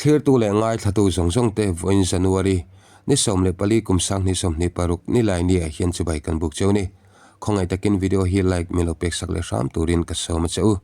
Thlirtu leh ngaithlatu zawng zawng te vawiin January ni 14 kum 2026 nilai ni ah hian chibai kan buk cheu ni. Khawngaih takin video hi like min lo pek sak leh hram turin ka sawm a che u.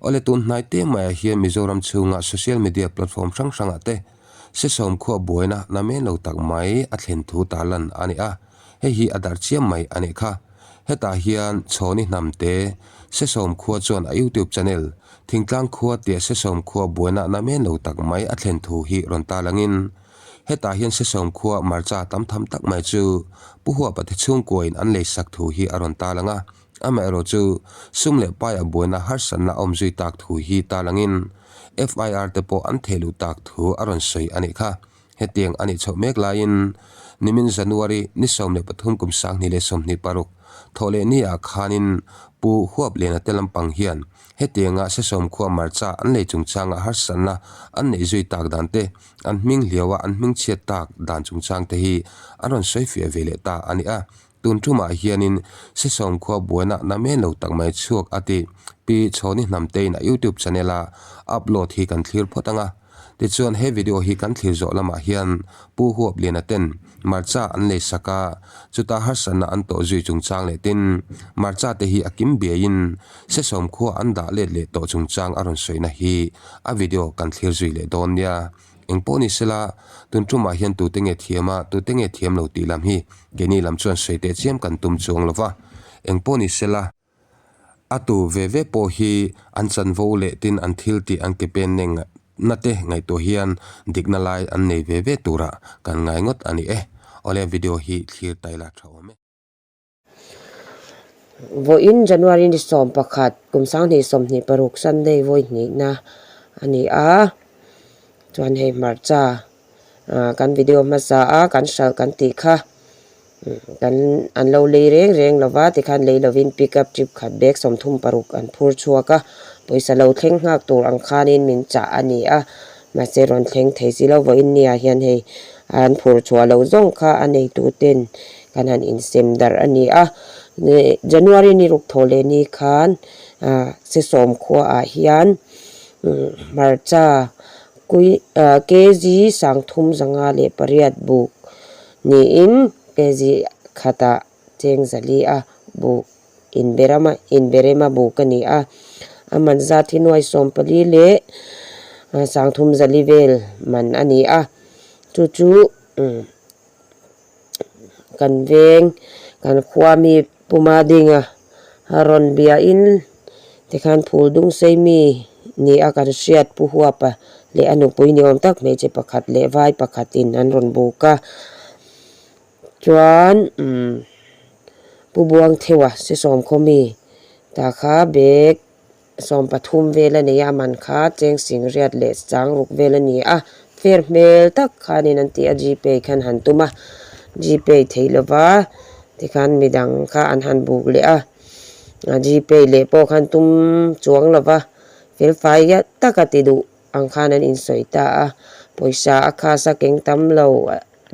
Awle tun hnai te maiah hian Mizoram chhunga social media platform hrang hrangah te sesawm khuah buaina namen lo tak mai a thlen thu tarlan a ni a, hei hi a darh chiam mai a nih kha. Hetah hian Chhawni Hnamte sesawm khua chuan a YouTube channel Thingtlang khua tia sesawm khua buaina namen lo tak mai a thlen thu hi rawn tarlangin hetah hian sesawm khua hmarcha tam tham tak mai chu Pu Huapate chhungkuain an leisak thu hi a rawn tarlang a. Amaherawh chu sum leh pai a buaina harsatna awm zui tak thu hi tarlangin FIR te pawh an theh luh tak thu a rawn sawi a nih kha. Hetiang a nih chhoh mek laiin nimin January ni 13 kum 2026 thawh leh ni ah khanin Pu Huapliana te lampang hian hetianga Sesawm khua hmarcha an lei chungchanga harsatna an neih zui tak dan te, an hming hliaua an hming chhiat tak dan chungchang te hi an rawn sawi fiah ve leh ta a ni a. Tun tumah hianin Sesawm khua buaina namen lo tak mai chhuak a tih Pi Chhawni Hnamtein a YouTube channel a upload hi kan thlir phawt ang a. Tichuan he video hi kan thlir zawh lamah hian Pu Huapliana ten hmarcha an lei sak a, chuta harsatna an tawh zui chungchang leh tin hmarcha te hi a kim biaiin Sesawm khua an dah let leh tawh chungchang a rawn sawina hi a video kan thlir zui leh dawn nia. Eng pawh ni sela, tun tumah hian tute nge thiam a, tute nge thiam lo tih lam hi keini lam chuan sawi teh chiam kan tum chuang lo va. Eng pawh ni sela, a tu ve ve pawh hi an chanvo leh tin an thil tih an ke pen neng na te ngaihtuah hian dikna lai an nei ve ve turah kan ngai ngawt a ni e. Awle video hi thlir ta ila tha awm e. Vawiin January ni 11 kum 2026 Sunday vawi hnihna a ni a, chuan hei hmarcha ah kan video hmasa a kan hralh kan tih kha kan an lo lei reng reng lo va tikhan lei lovin pick up trip khat bag 36 an phur chhuak a, pawisa lo thleng nghak tur ang khanin min chah a ni a, mahse rawn thleng thei si lo vawiin ni ah hian hei an phur chhuah loh zawng kha a neitu ten kan han insem darh a ni a, January ni ruk thaw leh ni khan ah Sesawm khua ah hian hmarcha kui ah kg 358 buk niin kg khatah cheng zali a buk inberama inberema buk a ni a, a man zat hi nuai 14 leh 300 vel man a ni a, chu chu umm. Kan veng kan khua mi puma dinga a rawn biain tikhan phul dung sei mi ni a kan hriat pu huapa leh a nupui ni awm tak hmeichhe pakhat leh vai pakhatin an rawn buk a chuan umm pu buang theuha sesawm khaw mi tah kha bag 13 vel a nei a, a man kha cheng sing riat leh chang ruk vel a ni a, fair hmel tak khanin an ti a, gpay khan han tum a, gpay theih lova tikhan midang kha an han buk leh a, gpay leh pawh khan tum chuang lova fel fai tak a ti duh ang khan an insawi ta a, pawisa a khas a keng tam lo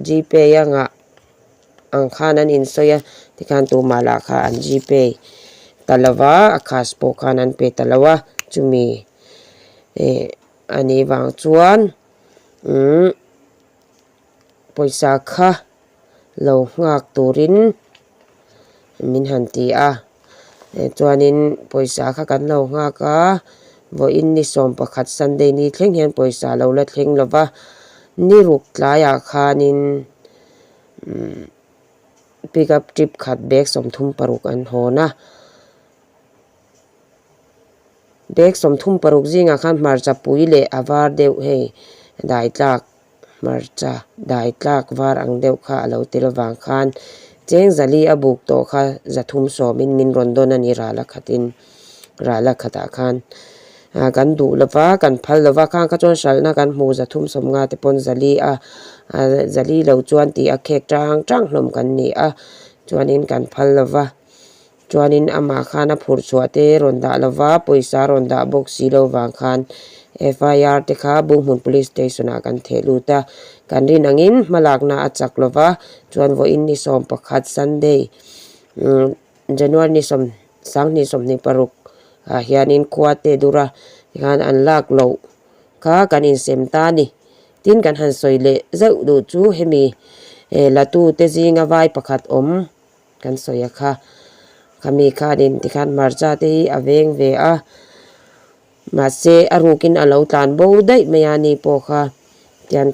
gpay a ngah. Ang khan an insawi a, tikhan tumah lah kha an gpay ta lo va, a cash pawh khan an pe ta lo a, chumi eh a nih vang chuan umm pawisa kha lo nghak turin min han ti a, chuanin pawisa kha kan lo nghak a, vawiin ni 11 Sunday ni thleng hian pawisa lo la thleng lo va, ni ruk tlaiah khanin. Pick up trip khat bag 36 an hawn a, bag 36 zingah khan hmarcha pui leh a var deuh hei dai tlak hmarcha dai tlak var ang deuh kha a lo tel avang khan cheng zali a buk tawh kha 310 in min rawn dawn a ni ral a khatin ral a khatah khan ah kan duh lova kan phal lova khang kha chuan hralhna kan hmuh 350 te pawn zali a ah zali lo chuan tih a khek tang tang hlawm kan ni a chuanin kan phal lova chuanin amah khan a phurh chhuah te rawn dah lova pawisa rawn dah bawk si lo vang khan F I R te kha Bunghmun police station ah kan theh lut a kan rin angin hmalakna a chak lova chuan vawiin ni 11 Sunday umm January ni sawm 2026 ah hianin khua te dura tikhan an lak loh kha kan insem ta a ni. Tin kan han sawi leh zauh duh chu hemi latu te zinga vai pakhat awm kan sawi a kha. Khami khanin tikhan hmarcha te hi a veng ve a, mahse a rukin a lo tlan bo daih mai a ni pawh kha tian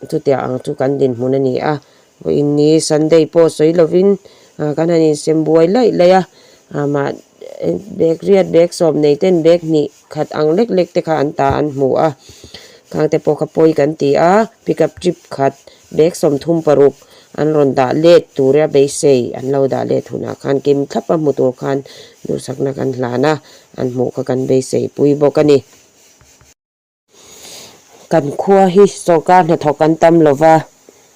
chutiang ang chu kan dinhmun a ni a. Vawiin ni Sunday pawh sawi lovin kan han insem buai laih laih a, mah bag riat bag sawm nei ten bag hnih khat ang lek lek te kha an ta an hmu a, khang te pawh kha pawi kan ti a, pickup trip khat bag 36 an rawn dah let tura beisei an lo dah let hunah khan kim thlap a hmu tur khan duhsakna kan hlan a, an hmuh kha kan beisei pui bawk a ni. Kan khua hi sorkar hnathawk an tam lo va,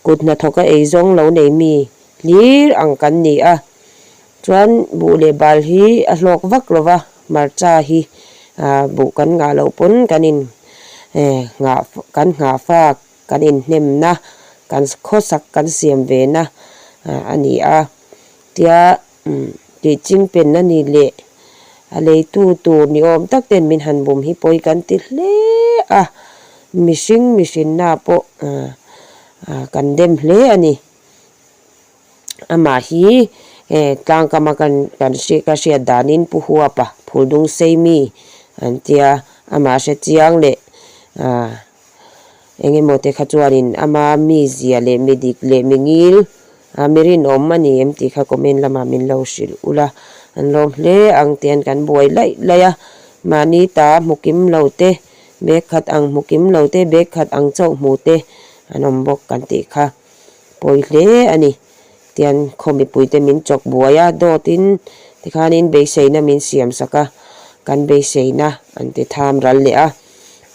kut hnathawka eizawng lo nei mi hlir ang kan ni a. Chuan buh leh bal hi a hlawk vak lo va, hmarcha hi buh kan ngah loh pawn kan in nghah kan nghah fak kan inhnemna kan khawsak kan siam ve na a ni a. Tia tih chingpen a ni leh a leitu tur ni awm tak ten min han bum hi pawi kan ti hle a, mihring mihrinna pawh kan dem hle a ni. Amah hi tlangkama kan kan ka hriat danin Pu Huapa Phuldung Seimi an tia, amah hre chiang leh Eng emaw te kha chuanin ama mizia leh mi dik leh mi ngil a mi rinawm a ni em tih kha comment lamah min lo hrilh ula, an lawm hle ang tian kan buai laih laih a, mahni ta hmu kim lo te, bag khat ang hmu kim lo te, bag khat ang chauh hmu te an awm bawk kan tih kha pawi hle a ni. Tian khaw mipuite min chawk buai a, dawtin tikhanin beiseina min siam sak a, kan beiseina an ti tham ral leh a,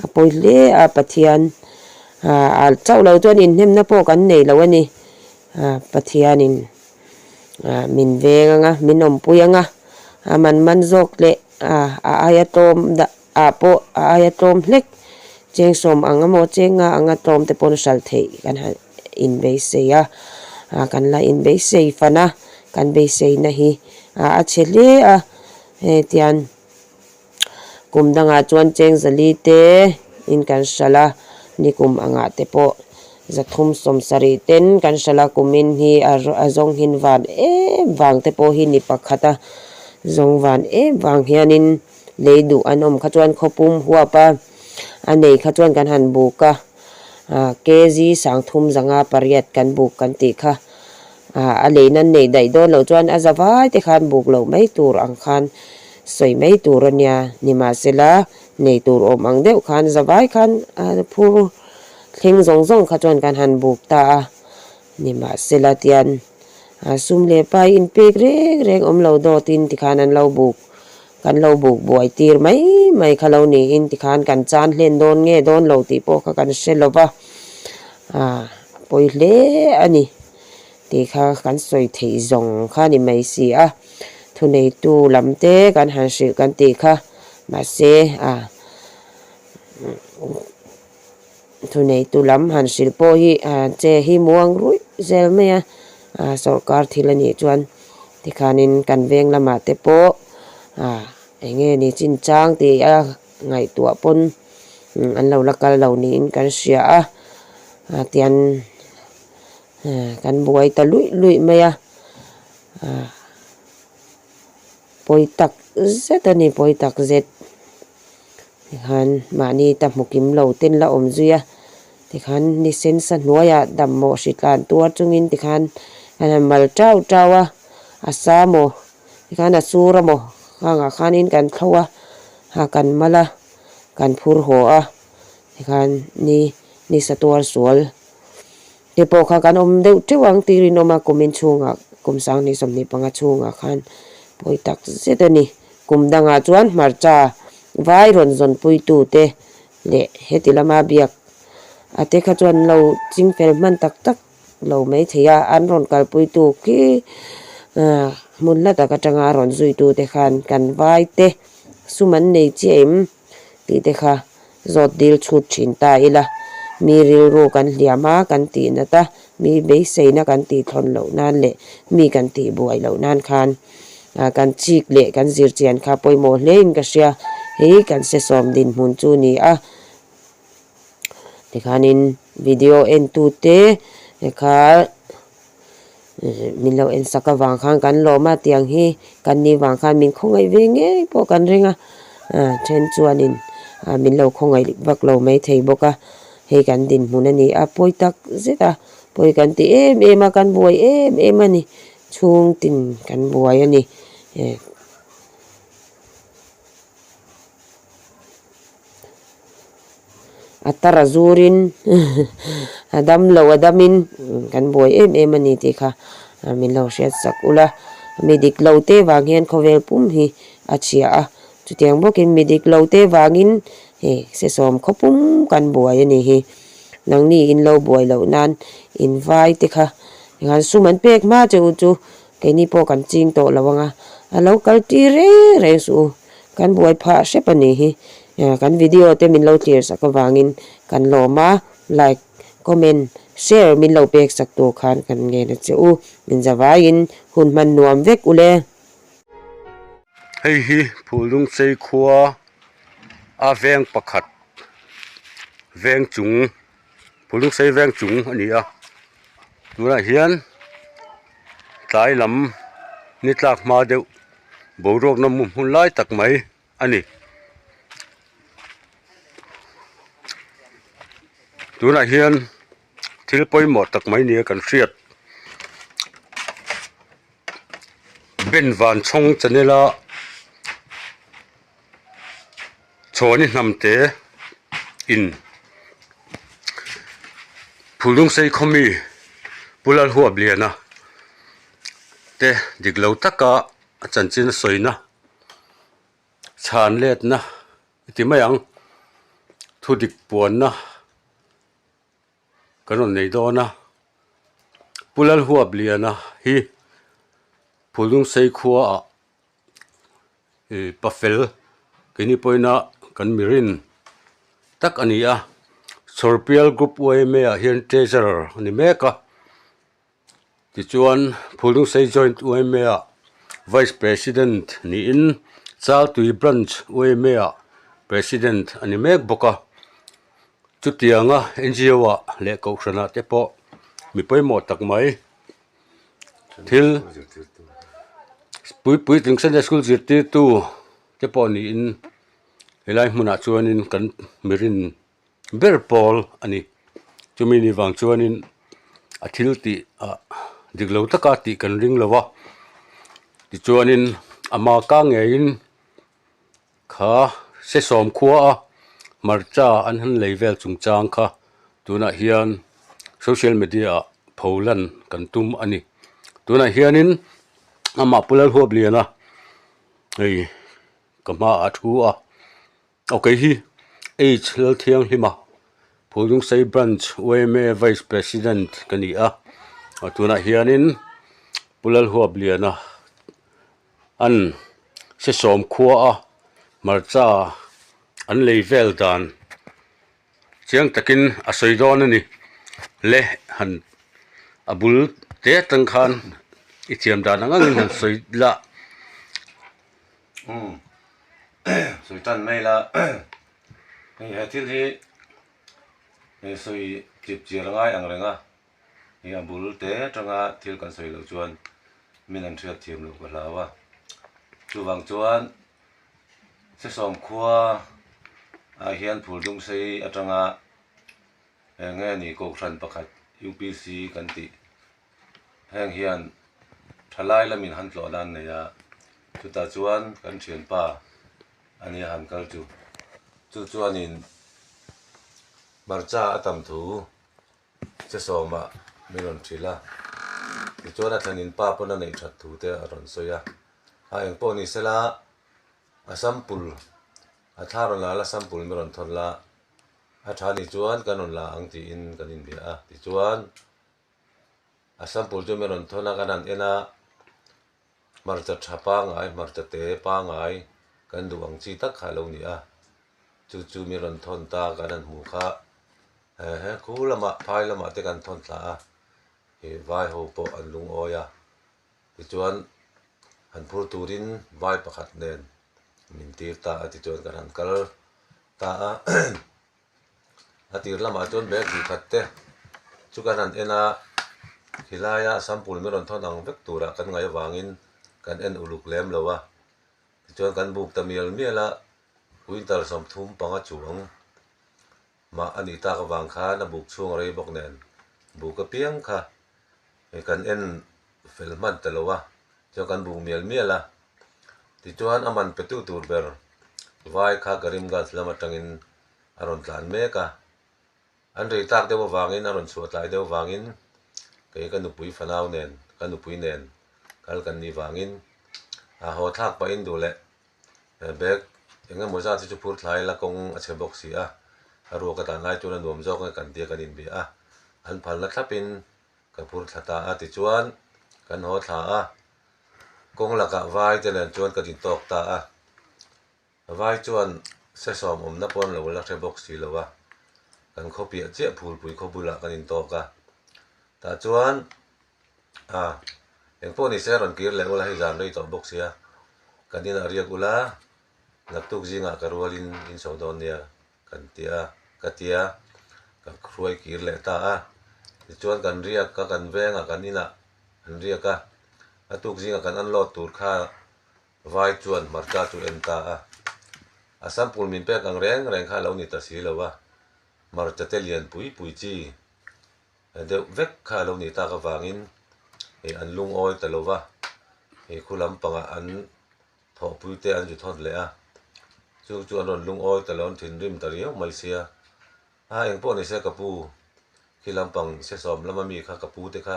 a pawi hle a, Pathian a chauh lo chuan inhnemna pawh kan nei lo a ni, Pathianin min veng ang a, min awmpui ang a, a man man zawk leh a aia tlawm dah. Ah pawh a aia tlawm hlek, cheng sawm ang emaw cheng nga anga tlawm te pawn hralh theih kan han inbeisei a, kan la inbeisei fan a, kan beiseina hi a chhe hle a, hei tian kum dangah chuan cheng zali te in kan hralh a, nikum angah te pawh 370 ten kan hralh a, kumin hi a zawng hin van em vang te pawh hi ni pakhat a zawng van em vang hianin. Lei duh an awm kha chuan khawpum huap a, a nei kha chuan kan han buk a, kg 3500 kan buk kan tih kha, a lei nan neih daih dawn loh chuan a za vai te khan buk loh mai tur ang khan sawi mai tur a nia, nimahsela nei tur awm ang deuh khan za vai khan a phur thleng zawng zawng kha chuan kan han buk ta a, nimahsela tian sum leh pai inpek reng reng awm lo dawtin tikhan an lo buk. Kan lo buk buai tir mai mai kha lo niin tikhan kan chan hlen dawn nge dawn lo tih pawh kha kan hre lo va, a pawi hle a ni tih kha kan sawi theih zawng kha ni mai si a, thuneitu lam te kan han hrilh kan tih kha mahse a Thuneitu lam han hrilh pawh hi che hi muang ruih zel mai a, sawrkar thil a nih chuan tikhanin kan veng lamah te pawh eng nge ni chinchang tih a ngaihtuah pawn an lo la kal lo niin kan hria a, tian kan buai ta luih luih mai a, pawi tak zet a ni pawi tak zet. Tikhan mahni ta hmu kim lo ten la awm zui a, tikhan ni sen sa hnuaiah dam mawh hri tlan tuar chungin tikhan kan han mal tau tau a, a sa maw tikhan a sur a maw khangah khanin kan thlo a, ha kan mal a, kan phur haw a, tikhan ni ni sa tuar sual te pawh kha kan awm deuh teuh ang tih rinawm a kumin chhungah kum 2025 chhungah khan pawi tak zet a ni. Kum dangah chuan hmarcha vai rawn zawnpuitute leh heti lama biak a te kha chuan lo ching fel hman tak tak lo mai thei a, an rawn kalpuitu khi hmun hla tak atanga rawn zuitute khan kan vai te sum an nei chiah em tih te kha Zawt dil chhut thin ta ila, mi rilru kan hliam a, kan tih nat a, mi beiseina kan tih thlawn loh nan leh mi kan tih buai loh nan khan kan chik leh kan zir chian kha pawimawh hlein ka hria. Hei kan sesawm dinhmun chu ni a, tikhanin. Video en tute kha min lo en sak avang khan kan lawm a tiang hi kan nih vang khan min khawngaih ve ngei pawh kan ring a then chuanin min lo khawngaih vak lo maithei bawk a hei kan dinhmun a ni a pawi tak zet a pawi kan ti em em a kan buai em em a ni chhungtin kan buai a ni. A tar a zurin a dam lo a damin kan buai em em a ni tih kha min lo hriat sak ula. Mi dik lo te vang hian khawvel pum hi a chhia a, chutiang bawkin mi dik lo te vangin hei sesawm khaw pum kan buai a ni hi. Nangni in lo buai loh nan in vai te kha engah sum an pek hma che u chu keini pawh kan ching tawh lo ang a, a lo kal tir reng reng suh u. Kan buai phah hrep a nih hi. Kan video te min lo clear sak avangin kan lawm a, like, comment, share min lo pek sak tur khan kan ngen a che u. Min zavaiin hun hman nuam vek u le. Hei hi Phulungchei khua a veng pakhat veng chung Phulungchei veng chung a ni a tunah hian tlai lam ni tlak hma deuh boruakna hmun lai tak mai a ni tunah hian thil pawimawh tak mai nia kan hriat ben van chhawng channel a chhawni hnam te in Phulungsei khawmi Pu Lalhuapliana te dik lo taka a chanchin a sawina chhan letna i ti mai ang thu dik puanna kan rawn nei dawn a Pu Lalhuapliana hi Phulungsei khuaah ih pafel keini pawhin a kan mirin tak a ni a Chhawrpial group yma ah hian treasurer a ni mek a. Tichuan Phulungsei Joint yma ah Vice President niin Chaltui Branch yma ah President a ni mek bawk a. Chutianga NGO ah leh Kohhran ah te pawh mi pawimawh tak mai thil pui puitling Sunday School zirtirtu te pawh niin helai hmunah chuanin kan mirin ber pawl a ni chumi ni vang chuanin a thil tih ah dik lo taka tih kan ring lo a tichuanin ama ka ngeiin kha sesawm khua a hmarcha an han lei vel chungchang kha tunah hian social media ah pho lan kan tum a ni tunah hianin amah Pu Lalhuapliana hei ka hmaah a thu a. Aw kei hi H Lalthianghlima Phulungsei Branch yma Vice President ka ni a aw tunah hianin Pu Lalhuapliana an sesawm khua a hmarcha an lei vel dan chiang takin a sawi dawn a ni le han a bul te atang khan i thiam dan ang angin han sawi la. Umm sawi tan mai la hei he thil hi hei sawi chip chiar a ngai ang reng a hei a bul te atanga thil kan sawi loh chuan min an hriat thiam loh ka hlau a chuvang chuan sesawm khua ah hian phul dung sei atanga eng nge ni kohhran pakhat U_P_C kan tih. Heng hian thalai lamin han tlawh nan nei a, chutah chuan kan thianpa a nia han kal chu. Chu chuanin hmarcha a tam thu che sawmah min rawn hrilh a, tichuan a thlenin pa pawn a neih that thu te a rawn sawi a, a engpawh ni sela a sample a thla rawn la la sample min rawn thawn la, a tha nih chuan kan rawn la ang tiin kan inbia a, tichuan. A sample chu min rawn thawn a kan han en a hmarcha tha pangai hmarcha te pangai kan duh ang chi tak kha a lo ni a chu chu min rawn thawn ta kan han hmuh kha he khu lamah phai lamah te kan thawn thla a ih vai ho pawh an lungawi a tichuan han phur turin vai pakhat nen min tir ta a tichuan kan han kal ta a. A tir lamah chuan bag hnih khat te chu kan han en a, khilaia sample min rawn thawn ang vek turah kan ngaih avangin kan en uluk lem lo a. Tichuan kan buk ta mial mial a, quintal 35 chuang mah a nih tak avang khan a buk chhung a rei bawk nen buk apiang kha kan en fel hman ta lo a, chuan kan buk mial mial a. Tichuan a man petu tur ber vai kha Karimganj lam atangin a rawn tlan mek a, an rei tak deuh avangin a rawn chhuah tlai deuh avangin kei ka nupui fanau nen ka nupui nen kal kan nih vangin a haw thlak pahin duh leh bag eng emaw zat hi chu phur thlai la kawng a chhe bawk si a, a ruak a tlan lai chuan a nuam zawk nge kan tia kan inbia a, an phalna thlapin ka phur thla ta a tichuan kan haw thla a, kawng lakah vai te nen chuan ka dintawk ta a. Vai chuan sesawm awmna pawh an lo la hre bawk si lo a, kan khaw piah chiah phulpui khaw bulah kan intawk a. Tah chuan a eng pawh ni se rawn kir leh ula hei zan rei tawh bawk sia, kan inah riak ula naktuk zingah ka rualin in chho dawn nia kan ti a, ka ti a, ka hruai kir leh ta a. Tichuan kan riak a, kan vengah kan inah an riak a, a tuk zingah kan unload tur kha Vai chuan hmarcha chu en ta a, a sample min pek ang reng reng kha a lo ni ta si lo a, hmarcha te lian pui pui chi deuh vek kha a lo ni tak avangin ih an lungawi ta lo va, ih khu lampangah an thawhpui te an zu thawt leh a, chu chu an rawn lungawi ta lo, an thinrim ta riau mai sia. A engpawh ni se ka pu, khi lampang sesawm lama mi kha ka pu te kha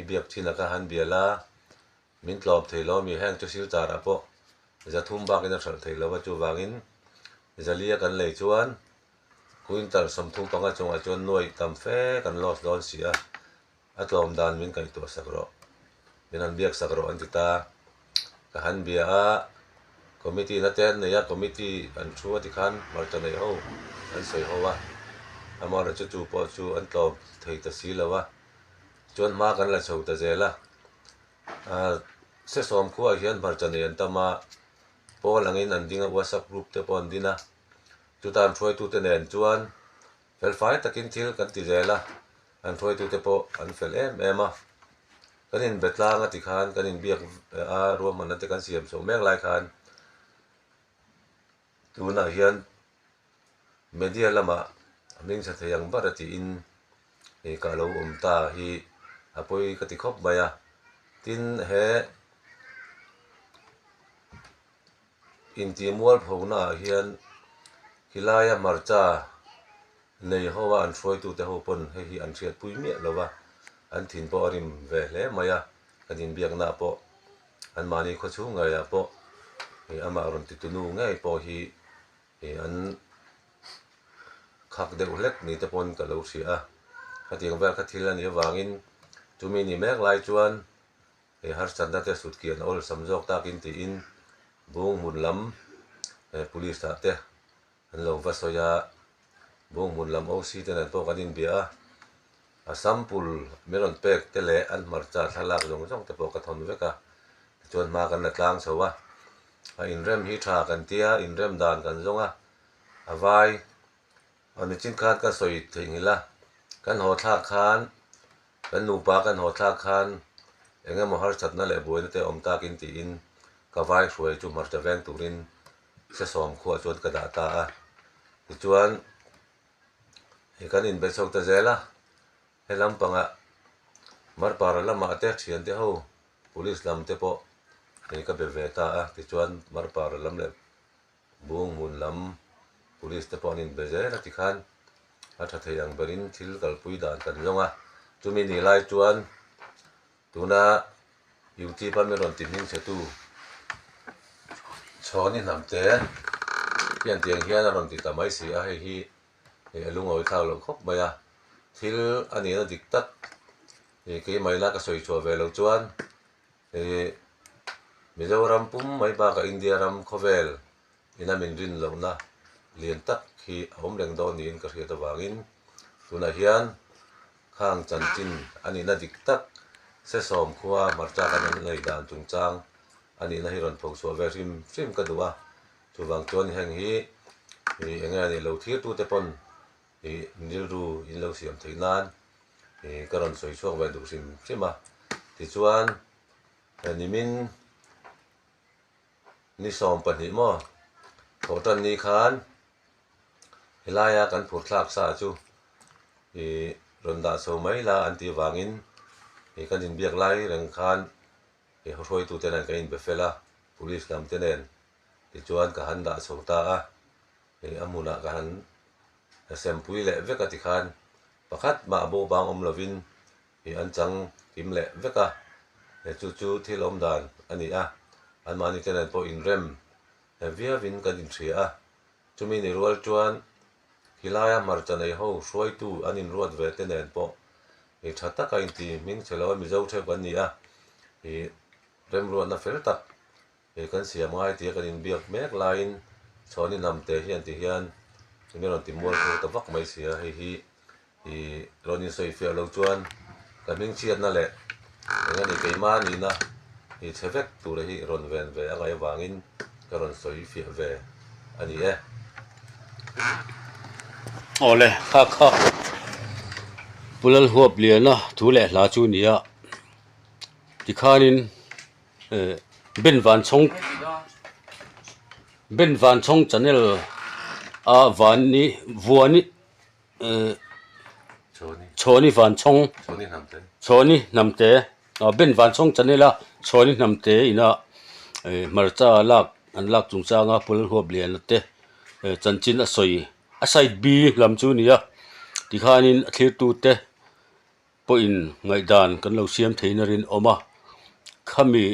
i biak thin a kha han bia la, Min tlawm thei lo ami heng chu silchar ah pawh 300 bakin a hralh thei lo a chuvangin zalia kan lei chuan quintal 35 chungah chuan nuaih tam fe kan loss dawn si a, a tlawm dan min kaihtuah sak rawh, min han biak sak rawh an ti ta. Ka han bia a, committee na te an nei a, committee an thu a tikhan hmarcha nei ho an sawi ho a, amaherawhchu chu pawh chu an tlawm thei ta si lo a, chuan hma kan la chho ta zel a. Sesawm khuaah hian hmarcha nei an tam a, pawl angin an ding a, WhatsApp group te pawh an din a, chuta an hruaitute nen chuan felfai takin thil kan ti zel a, an hruaitute pawh an fel em em a, kan inbe tlang a tikhan kan inbiak a ruahmanna te kan siam chho mek lai khan tunah hian Media lamah a hming chhe thei ang ber a tiin ih ka lo awm ta hi a pawi ka ti khawp mai a, tin he intih mualpho naah hian khilai a hmarcha nei ho a an hruaitute ho pawn hei hi an hriatpui miah lo va, an thin pawh a rim ve hle mai a, kan inbiaknaah pawh anmahni khawchhung ngeiah pawh ih amah rawn titunu ngei pawh hi. Ih an khak deuh hlek ni te pawn ka lo hria a, khatiang vel kha thil a nih avangin chumi ni mek lai chuan ih harsatna te sut kian a awlsam zawk takin tiin bung hmun lam eh police ah te an lo va sawi a, bung hmun lam OC te nen pawh kan inbia a, a sample min rawn pek te leh an hmarcha thlalak zawng zawng te pawh ka thawn vek a, tichuan hma kan la tlang chho a. A inrem hi tha kan tia, inrem dan kan zawng a, a vai a nichin khan ka sawi theihnghilh a, kan haw thlak khan, kan nupa kan haw thlak khan eng emaw harsatna leh buaina te awm takin tiin ka vai hruai chu hmarcha veng turin sesawm khuah chuan ka dah ta a, tichuan hei kan inbe chho ta zel a, he lampangah Marpara lamah te thiante ho Police lam te pawh hei ka be ve ta a, tichuan Marpara lam leh Bunghmun lam Police te pawh an inbe zel a tikhan a tha thei ang berin thil kalpui dan kan zawng a, chumi ni lai chuan tuna YouTube a min rawn ti hming chhe tu Chhawni Hnamte hian tiang hian a rawn ti ta mai si a, hei hi hei a lungawi thlak loh khawp mai a, thil a nihna dik tak Ih keimahina ka sawi chhuah ve loh chuan ih Mizoram pum mai bakah India ram khawvel ina min rin lohna lian tak hi a awm reng dawn niin ka hriat avangin tunah hian khang chanchin a nihna dik tak Sesawm khua hmarcha kan an nei dan chungchang a nihna hi rawn pho chhuah ve hrim hrim ka duh a, chuvang chuan heng hi ih eng nge a nih lo thirtute pawn. Ih rilru in lo siam theih nan ih ka rawn sawi chhuak ve duh hrim hrim a. Tichuan nimin ni 12 maw thawhtan ni khan helaia kan phur thlak sa chu ih rawn dah chho mai la an tih avangin ih kan inbiak lai reng khan ih hruaitute nen kan inbe fel a, police lam te nen tichuan ka han dah chho ta a. Hei a hmunah ka han sempui leh vek a tikhan pakhat mah bo bang awm lovin hei an chang kim leh vek a, he chu chu thil awm dan a ni a, anmahni te nen pawh inrem viauin kan inhria a, chumi ni rual chuan khilaia hmarcha nei ho hruaitu an inruat ve te nen pawh hei tha taka inti hming chhe lo a Mizo theuh kan ni a, hei remruatna fel tak He kan siam ngai tia kan inbiak mek laiin Chhawni hnamte hian ti hian enge rawn ti mual pho ta vak mai si a, hei hi ih rawn insawi fiah lo chuan ka hmingchhiatna leh eng a ni keimah nihna hi chhe vek tura hi rawn ven ve a ngaih avangin ka rawn sawi fiah ve a ni e. Awle, kha kha Pu Lalhuapliana thu leh hla chu nia tikhanin. Ben Van Chhawng Ben Van Chhawng channel a Vani Vuani Chhawni Van Chhawng Chhawni Hnamte Ben Van Chhawng channel a Chhawni Hnamte ina hmarcha lak an lak chungchanga Pul Huapliana te chanchin a sawi a side B lam chu a ni a tikhanin a thlirtute. pawhin ngaihdan kan lo siam theihna rinawm a khami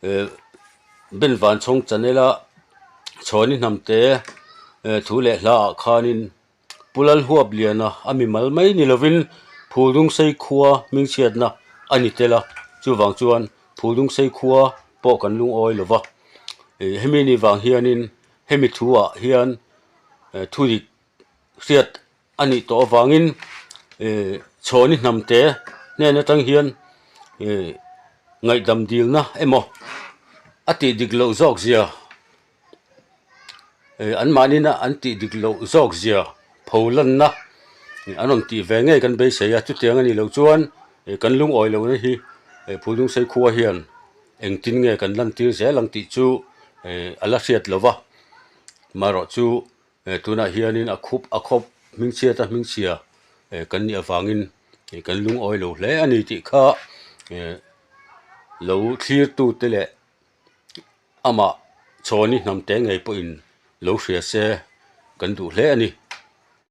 eh Ben Vanchhawng channel a Chhawni Hnamte eh thu leh hla ah khanin Pu Lalhuapliana a mi mal mai ni lovin Phuldungsei khua hmingchhiatna a ni tel a chuvang chuan Phuldungsei khua pawh kan lungawi lo va ih hemi ni vang hianin hemi thu ah hian eh thudik hriat a nih tawh avangin eh chhawni hnamte hnen atang hian eh ngaihdam dilna emaw a tih dik loh zawk zia eh an mahni na an tih dik loh zawk zia pho lanna an rawn tih ve ngei kan beisei a chutiang a nih loh chuan eh kan lungawi lohna hi eh Phulnungsei khua hian engtin nge kan lantir zel ang tih chu eh a la hriat lo va marawh chu. Eh tunah hianin a khup a khawp hmingchhiat a hmingchhia eh kan nih avangin eh kan lungawi lo hle a ni tih kha eh lo thlir tute leh amah chhawni hnamte ngei pawhin lo hria se kan duh hle a ni.